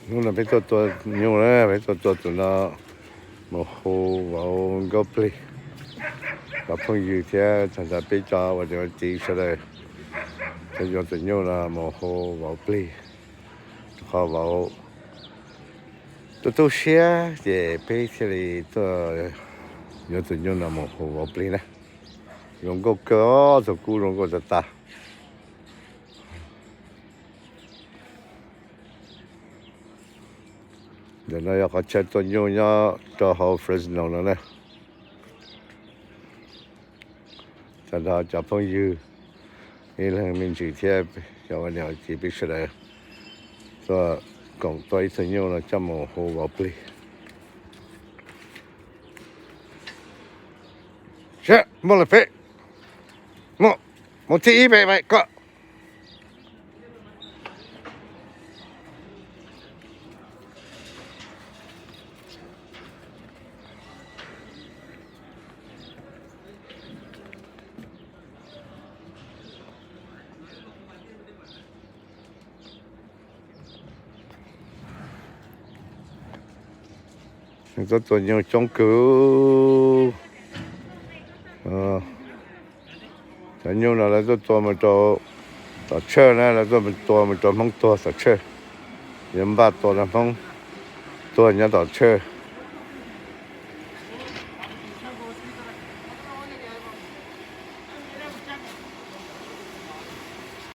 Hnub no peb tuaj tua nyuj na, peb tuaj tua tus no mus hu vauv Nkauj Plig. Cov phooj ywg thiab tag nrho peb cov ua niam ua txiv sawv daws tuaj yuav tus nyuj no mus hu vauv Plig, rau qhov vauv tu tu siab ces peb thiaj li tuaj yuav tus nyuj no mus hu vauv Plig na. Zoo nkauj kawg, tus kub zoo nkauj tas tas. Ntawm no yog qhov chaw tua nyuj nyob rau hauv Fresno no na. Tag nrho cov phooj ywg, ib leeg me ntsis thiab cov ua niam ua txiv peb sawv daws tuaj koom tua ib tug nyuj no coj mus hu vauv Plig. Seb, muaj lawm peb, muaj, mus thib ib peb, peb kom. Tuaj tua nyuj coob kawg. Cov nyuj no lawv tuaj tua mus rau tom tshawj na, lawv tuaj tua mus rau Hmoob tuag tom tshawj. Yuav npaj tua rau Hmoob tuag nyob tom tshawj.